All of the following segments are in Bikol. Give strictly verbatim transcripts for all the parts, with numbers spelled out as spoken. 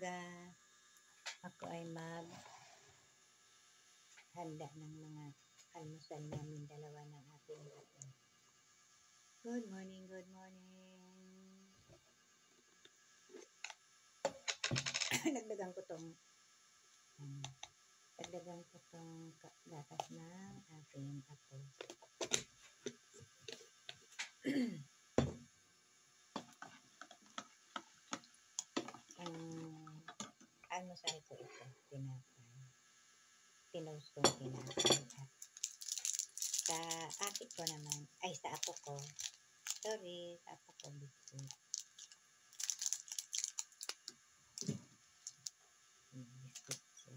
Ako ay maghanda ng mga almusal namin dalawa ng aking apo. Good morning, good morning. Nagdagan ko tong, ano, nagdagan ko tong ka-, gatas ng aking apo. Ang almusal ko ito, tinapay. Tinuos kong tinapay at sa ate ko naman, ay, sa apo ko. Sorry, sa apo ko, biscuit. May biscuit siya.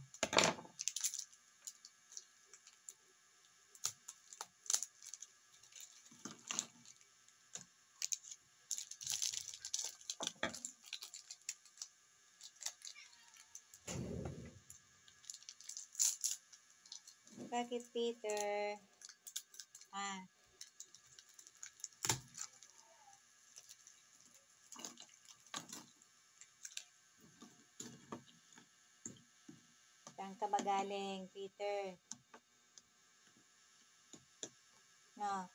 Bakit, Peter? Ah. Saan ka ba galing, Peter? No.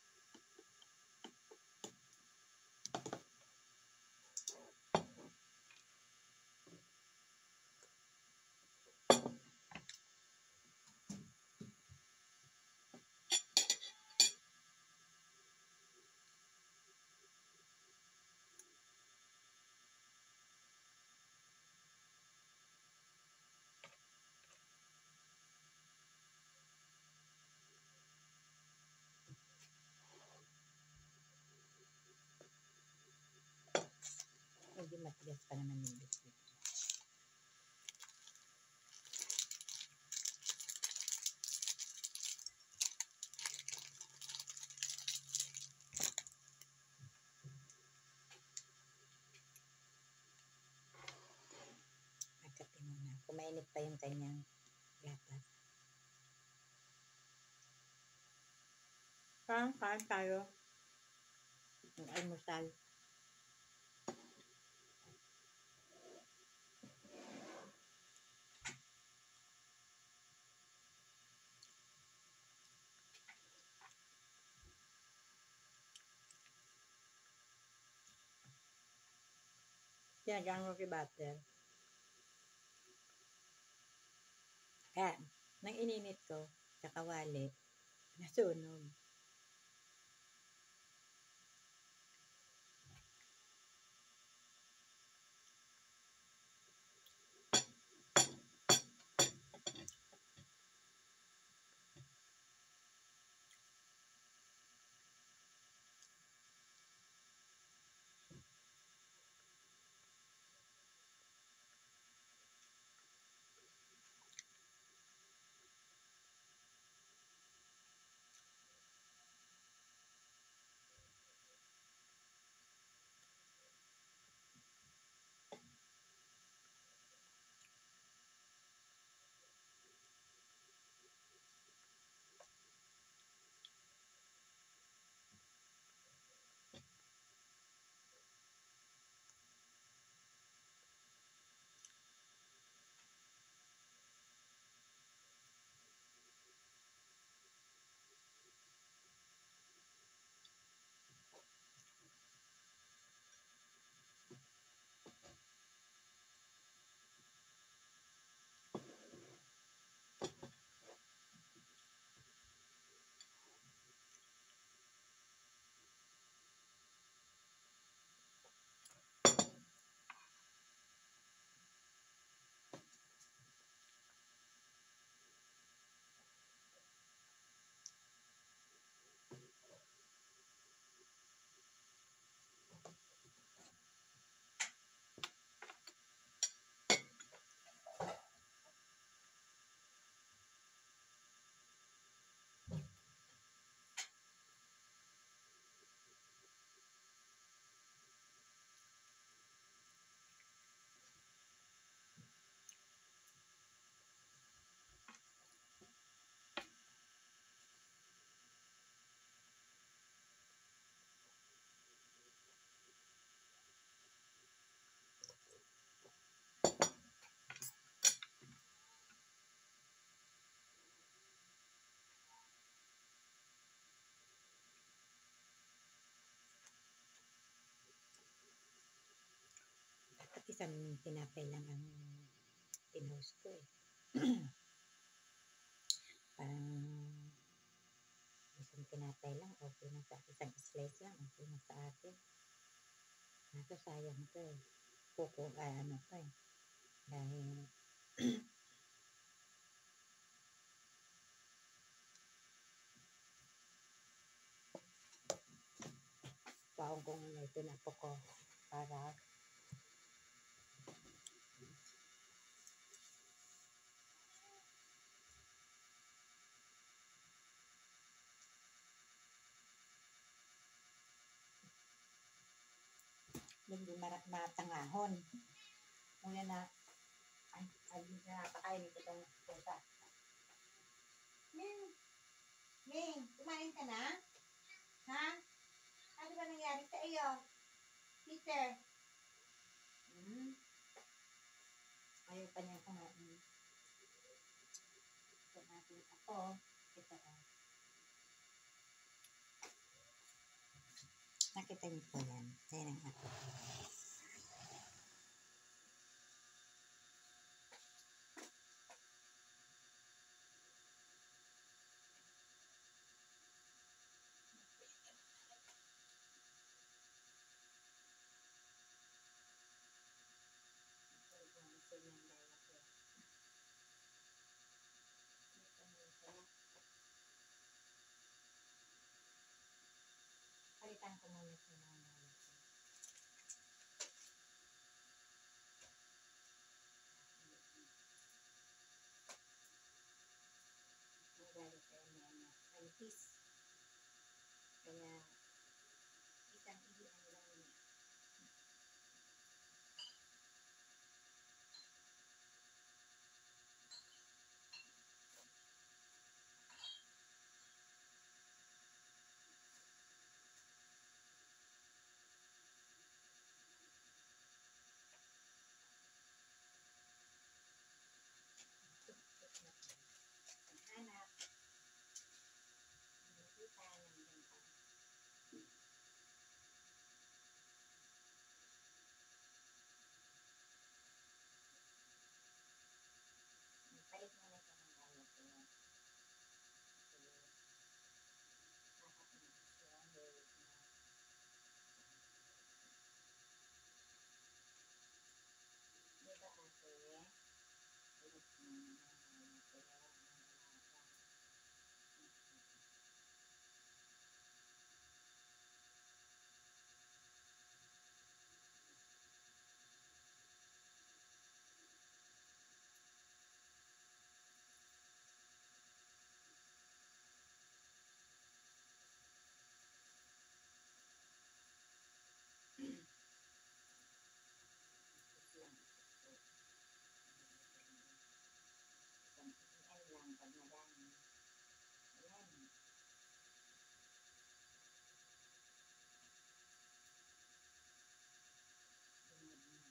Medyo matigas pa naman yung biscuit. Magkape muna. Kumainit pa yung kanyang gatas. Kain, kain tayo. Ang almusal. Sinagang roti butter. Kaya, nang ininit ko sa kawali, nasunog. Kan tinapay lang ang pinost ko eh. Parang isang tinapay lang, okay na sa isang slice lang, okay na sa akin. Kaso sayang to eh. Kuko, ah, ano to eh. Dahil Baon ko muna ito na po ko para hindi mara- matangahon. Muna na, ay, ay, napakain ko itong pusa. Ming, Ming, kumain ka na? Ha? Ano ba nangyari sa iyo? Peter? Hmm? Ayaw pa niya kumain. Ito natin ako. Ito, oh. Nakita niyo po yan. Yan ang ako. Palitan ko muna ito ng mga Ang galit ay may anak, manipis. Kaya, isang ihian lang niya. Anak. Nakita ng ganda. Palit muna siya ng diaper. Kasi, nakakapagod siya, very smart. Di ba, ate? Palit muna ng diaper. Isang ihian lang pag madami. Ayan. Sunod na.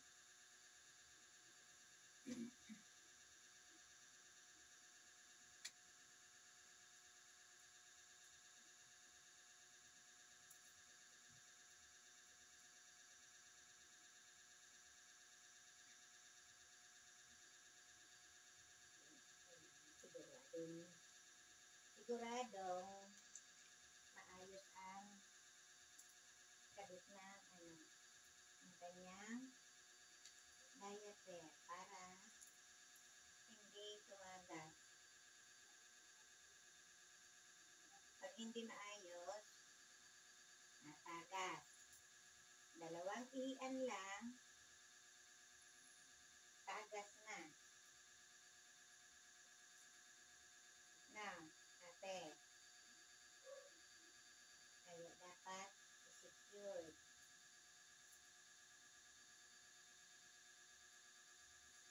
Siguradong, siguradong maayos ang kabit ng, ano, ang kanyang diaper para hindi tumagas. Pag hindi maayos, natagas. Dalawang ihian lang, tagas na. Na, ate. Kaya dapat i-secure.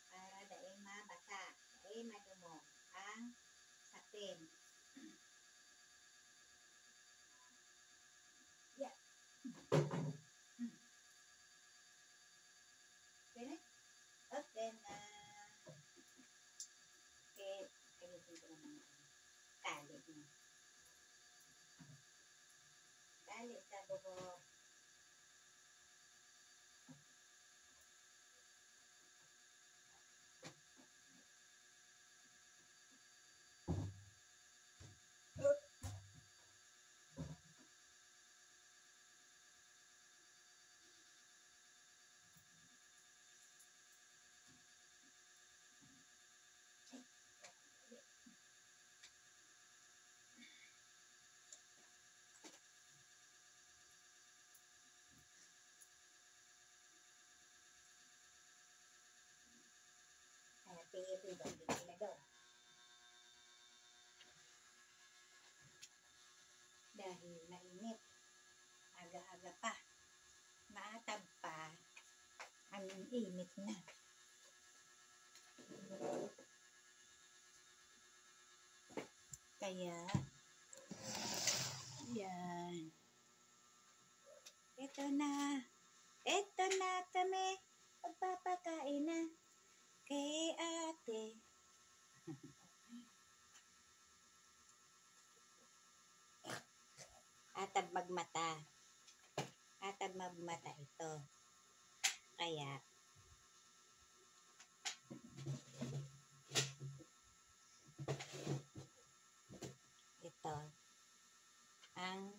Para dai mabasa, dai madumog ang sapin. Yeah. Hmm. Okay na? Okay na. Okay, ayusin ko naman ang tali niya. Tali sa buhok. Sige, sige, sige, sige daw. Dahil mainit, aga-aga pa, maatab pa, ang init na. Kaya, yan. Ito na. Ito na kami. Magpapakain na kay ate. Atab magmata. Atab magmata ito. Kaya, ito ang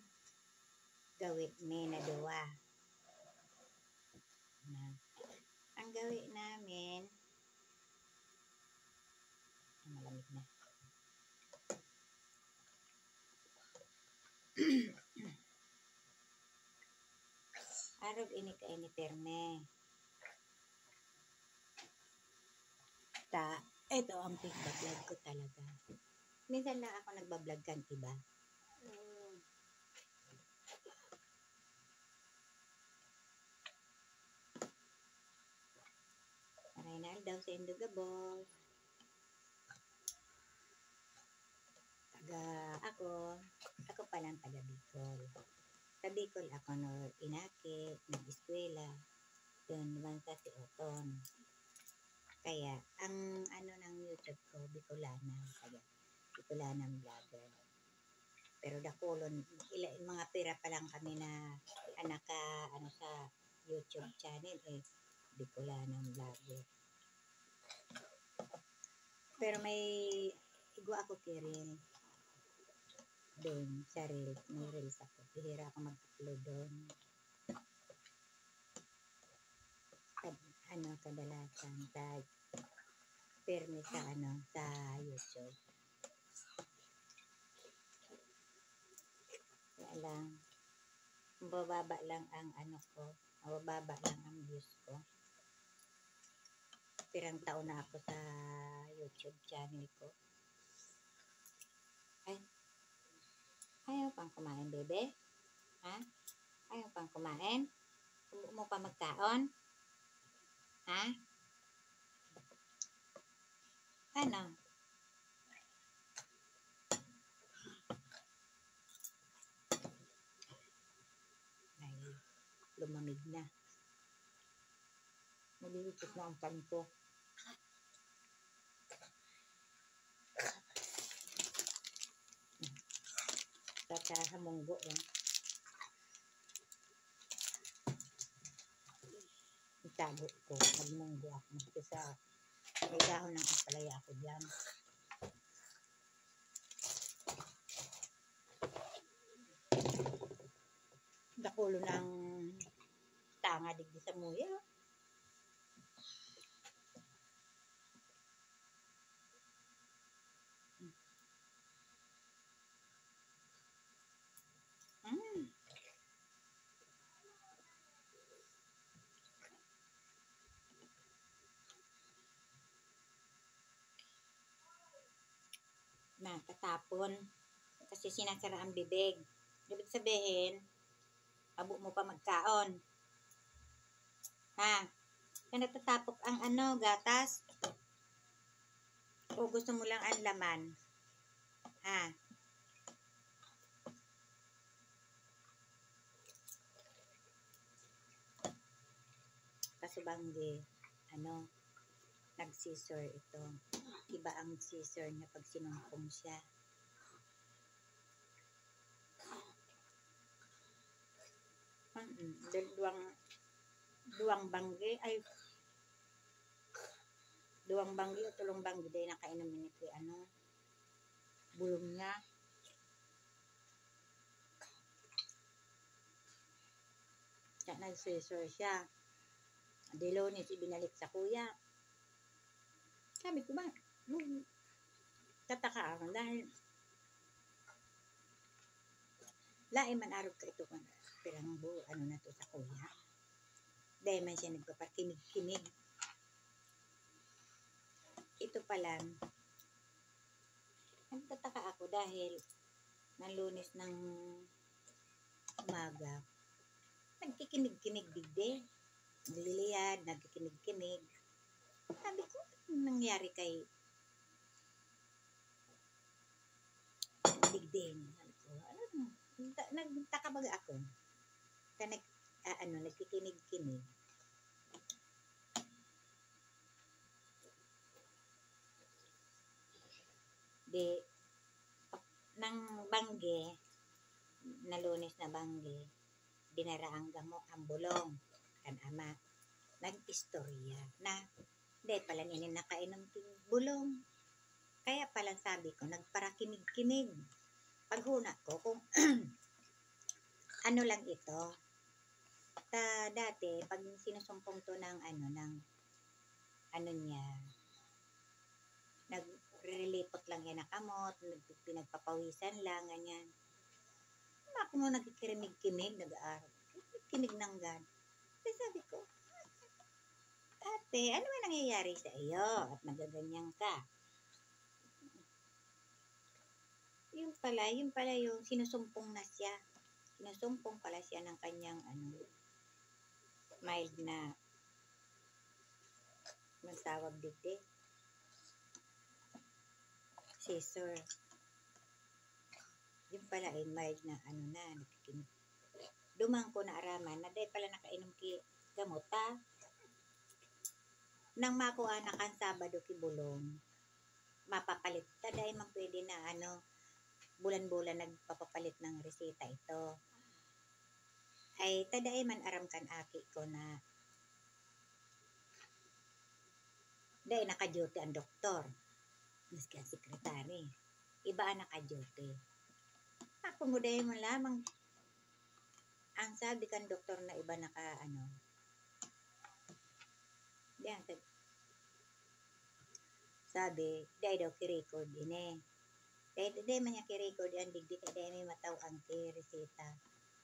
gawi mi na duwa. Na, ang gawi namin, ay, malamig na. Arog ini ka ini, pirme. Ta, ito ang pagbablog ko talaga. Minsan lang ako nagbablog kan iba. Maray na aldaw sa indo gabos. Taga ako, ako palang taga Bicol. Sa Bicol ako no inaki, nag-eskwela, dun naman sa Sioton. Kaya, ang ano ng YouTube ko, Bicolana, taga Bicolana vlogger. Pero dakulon, ila, mga pira pa lang kami na anak ka, ano, sa YouTube channel, eh, Bicolana vlogger. Pero may igwa ako ki reel. Doon, sa reels. May reels ako. Bihira ako mag-upload doon. Kad-, ano, kadalasan, pag pirmi sa, ano, sa YouTube. Kaya lang, mababa lang ang, ano ko, mababa lang ang views ko. Pirang taon na ako sa YouTube channel ko. Ay, ayaw pang kumain, bebe? Ha? Ayaw pang kumain? Habo mo pa magkaon? Ha? Ano? Ay, lumamig na. Nalilipot na ang tiyan ko. Tataha munggo, eh. Itago ko. Magmunggo ako. Kasi may dahon ng ampalaya ako diyan. Dakulon ang tanga digdi sa muya. Mm. Na, tatapon. Kasi sinasara ang bibig. Ibig sabihin, habo mo pa magkaon. Ha? Kaya natatapok ang ano, gatas. O gusto mo lang ang laman. Ha? Kasubanggi, ano, nag-scissor ito. Iba ang scissor niya pag sinumpong siya. Mm, dal-, duwang, duwang banggi, ay, duwang banggi o tulong banggi, dahil nakainom ini kay ano, bulong niya. Kaya nag-scissor siya. Di Lunes, ibinalik sa kuya. Sabi ko ba, hmm, tataka ako dahil lain man arog ka ito kung pirang bu-, ano na to sa kuya. Dahil man siya nagpapakinig-kinig. It, Ito pala, nagtataka ako dahil nang Lunes ng umaga, nagkikinig-kinig digdi. Nagliliyad, nagkikinig-kinig. Sabi ko, "Anong nangyari kay Digdi?" Sabi ko, "Ano na?" Nagta-, nagtaka baga ako. Ka nag-, ah, ano, nagkikinig-kinig. Di, nang banggi, na Lunes na banggi, dinara ang gamo, ang bulong kan ama. Nag-istorya na, "Dai pala nini nakainom king bulong." Kaya pala sabi ko, nagparakinig-kinig. Paghuna ko kung ano lang ito. Ta dati, pag sinusumpong to ng ano, ng ano niya, nagrirelipot lang yan na kamot, nag-, pinagpapawisan lang, ganyan. Ako mo nagkikirinig-kinig, nag-aaral. Kinig nanggad. Kaya sabi ko, "Ate, ano man nangyayari sa iyo at nagaganyan ka?" Yun pala, yun pala yung sinusumpong na siya. Sinusumpong pala siya ng kanyang, ano, mild na, anong tawag digdi? Seizure. Yun pala, eh, mild na, ano na, nagkikin-, duman ko naaraman na dai pala nakainom ki gamot, ha? Nang makua na kan Sabado ki bulong, mapapalit. Ta dai man pwede na, ano, bulan-bulan nagpapapalit ng reseta ito. Ay, ta dai man aram kan aki ko na dai naka-duty ang doktor. Maski ang sekretary. Iba ang naka-duty. Ako mo dai man lamang ang sabi kan doktor na iba naka, ano, diyan, sa-, sabi, dai daw ki-record ini. Dai, dai man niya ki-record yan, digdi ta dai may matao ang ki-reseta.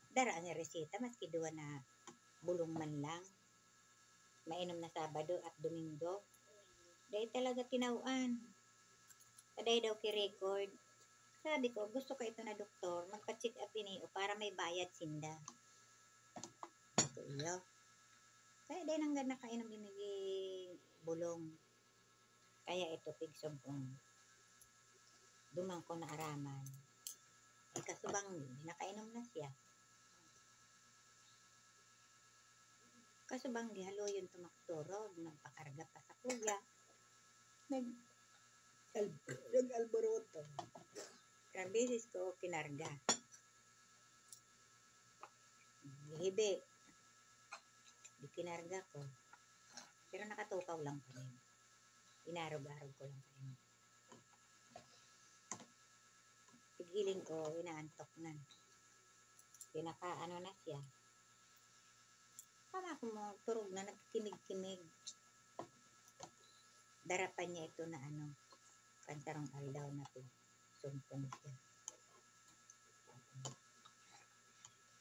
Dara ang reseta, maski duwa na bulong man lang. Mainom na Sabado at Domingo. Dai talaga tinawan. Ta dai daw ki-record. Sabi ko, "Gusto ko ito na doktor, magpa-check up ini o para may bayad sinda." Ito iyo. Kaya dai nanggad nakainom ini bulong. Kaya ito, pigsumpong. Duman ko naaraman. Ay, kasubang, nakainom na siya. Kasubang gihaloyon tumakturog, nagpakarga pa sa kuya. Nag-, al-, nag-alboroto. Ilang beses ko kinarga. Gihibi. Di kinarga ko. Pero nakatukaw lang kami. Inarog-arog ko lang kami. Pighiling ko, inaantok na. Pinaka-ano na siya. Tama ko mo, turog na, nagkikinig-kinig. Dara pa niya ito na ano, kan sarong aldaw na pigsumpong siya.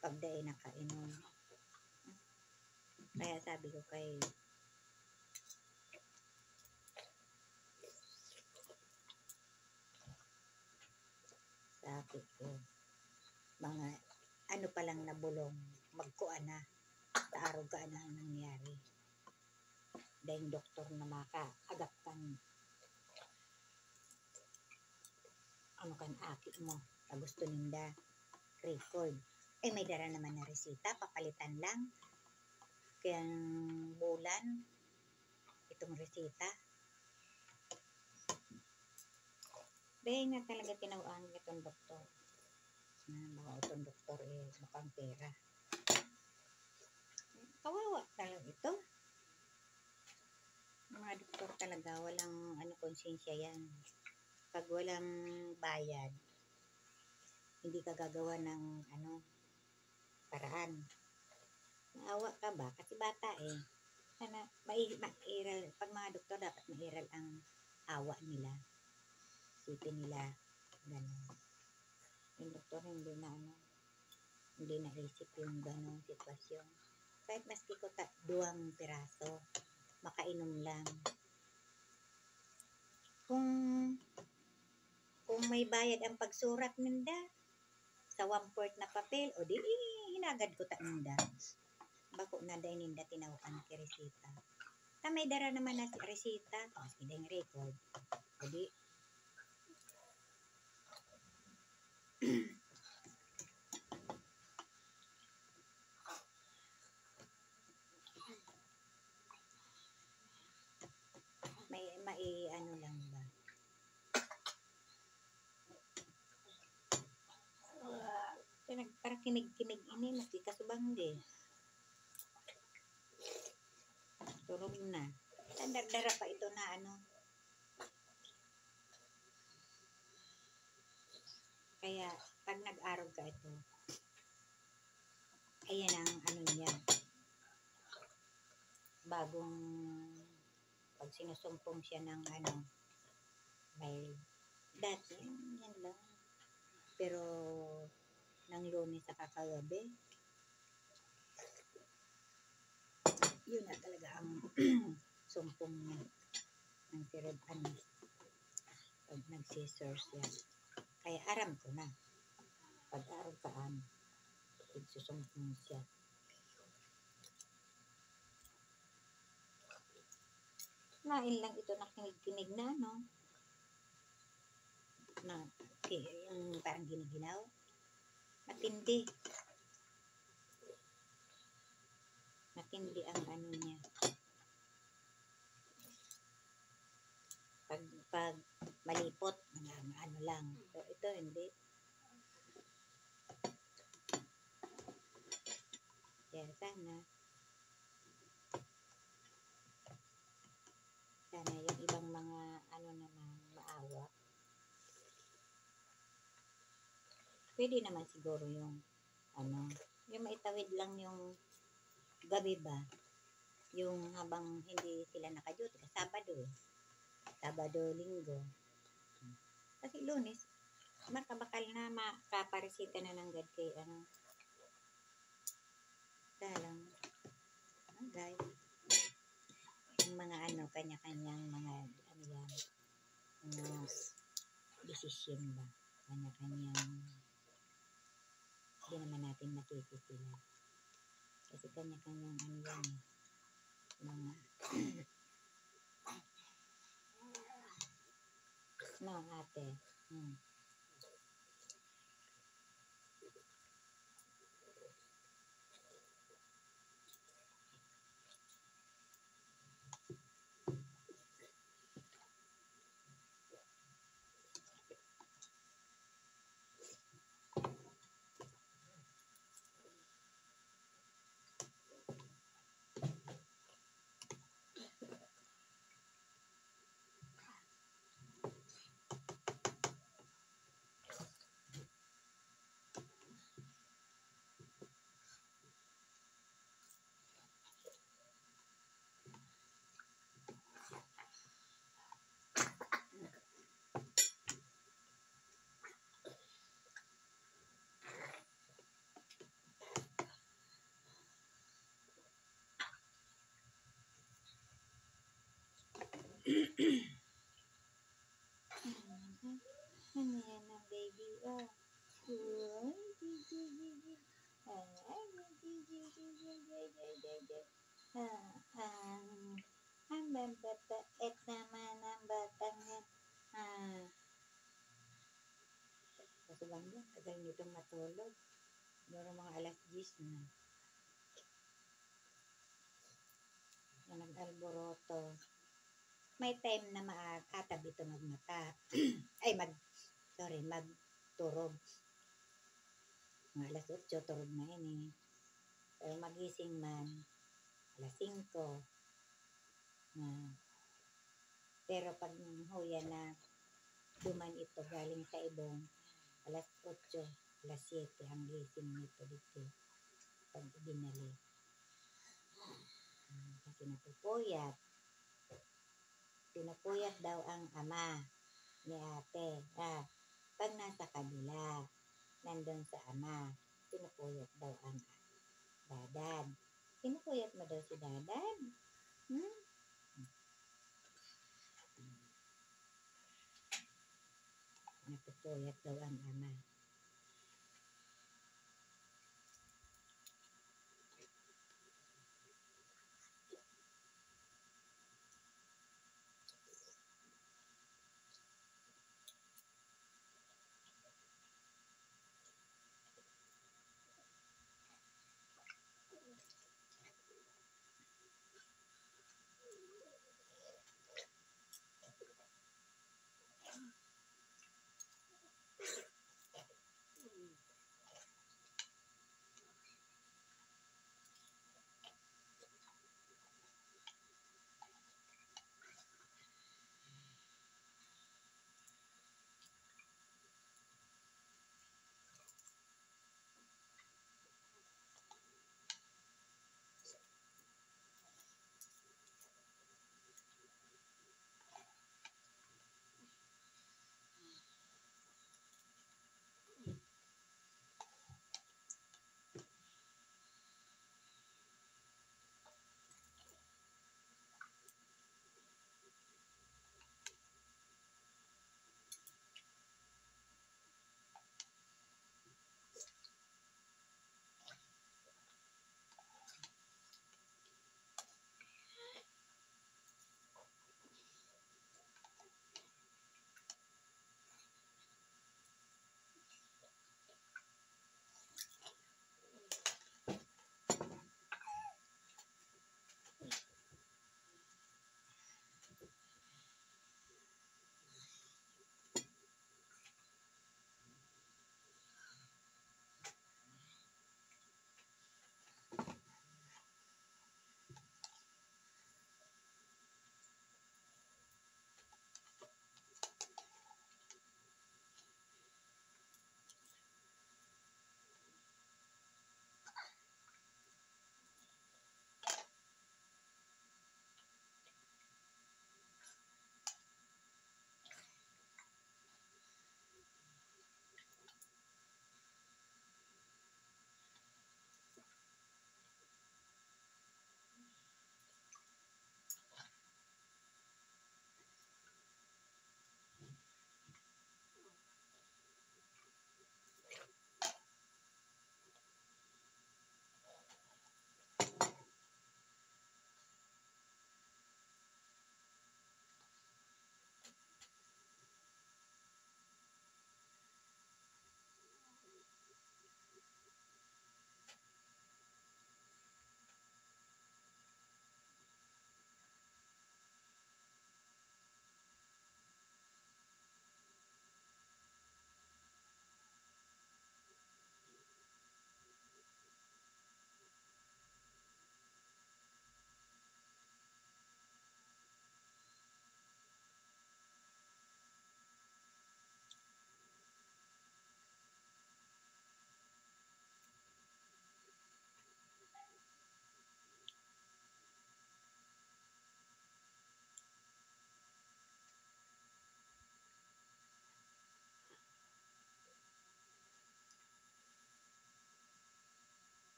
Pag dai nakainom. Kaya sabi ko kay, sabi ko, mga ano pa lang na bulong, magkuan na, kaarog ka na ang nangyari. Dahil doktor na makaagap kan ano kan aki mo, ta gusto ninda record. Eh, may dara naman na reseta, papalitan lang. Kaya bulan, itong reseta. Dahil nga talaga tinawaan itong doktor. Na baka itong doktor eh, mukhang pera. Kawawa talaga ito. Ang mga doktor talaga, walang ano, konsensya yan. Pag walang bayad, hindi ka gagawa ng ano, paraan. Maawa ka ba? Kasi bata eh. Sana, mai-, mairal, pag mga doktor, dapat mairal ang awa nila. Isipin nila, ganun. Yung doktor, hindi na ano, hindi naisip yung ganung sitwasyon. Kahit maski ko ta-, duwang piraso, makainom lang. ibayad ang pagsurat ninda sa one-fourth na papel, o di, hinagad ko ta ninda. Bako na dai ninda tinawan ki resita. Ta may dara naman na resita, maski dai record. O di, may, mai-ano lang ba? Pinag-, parang kimig-kimig ini, maski kasubanggi. Turog na. Tan dara-dara pa ito na ano. Kaya, pag nag-arog ka ito, ayan ang ano niya. Bagong, pag sinusumpong siya ng ano, may, dati, yan lang. Pero, ng Lunes sa kakagabi, yun na talaga ang sumpong niya. Ang sirib-, ano, pag nagsisor siya. Kaya aram ko na. Pag-arog ka, ano, pagsusumpong siya. Lain lang ito na kinig-kinig na, no? Na, ki-, yung parang giniginaw. Matindi. Matindi ang ano niya. Pag, pag malipot, mga ano lang. Pero ito, hindi. Kaya sana, sana yung ibang mga ano naman, maawak. Pwede naman siguro yung, ano, yung maitawid lang yung gabi ba, yung habang hindi sila naka-duty, Sabado eh. Sabado, Linggo. Kasi Lunes, makabakal na, makaparesita na nanggad kay, ano, kaya lang, bagay. Ang mga ano, kanya-kanyang mga, ano yan, mga desisyon ba? Kanya-kanyang, di naman natin masisi sila. Kasi kanya-kanyang ano yan eh. Mga, no, ate. Hmm. Ano yan ang baby? Oh. Uy, gigi, gigi. Ay, gigi, gigi, gigi, gigi. Ah, ah. Ang bababait naman ang batang yan. Ah. Kaso lang yan, tagal nitong matulog. Siguro mga alas diyes na. Na nag-alboroto. May time na maatab ito magmata. Ay, mag, sorry, magturog. Mga alas otso, turog na yan eh. Pero magising man, alas singko. Na, pero pag huya na, duman ito galing sa ibong, alas otso, alas siyete ang gising nito dito. Pag binalik. Ah, kasi napupuyat. Pinupuyat daw ang ama ni ate. Ah, pag nasa kabila, nandun sa ama, pinupuyat daw ang dadad. Pinupuyat mo daw si dadad? Hmm? Napupuyat. Puyat daw ang ama.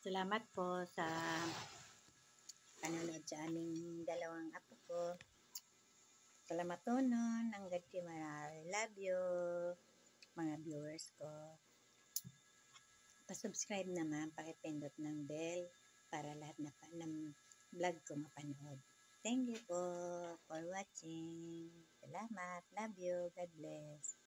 Salamat po sa panonood sa aming dalawang apo ko. Salamatonon, hangga't kimara. Love you, mga viewers ko. Pa-subscribe naman, pakipindot ng bell para lahat na pa, ng vlog ko mapanood. Thank you po for watching. Salamat. Love you. God bless.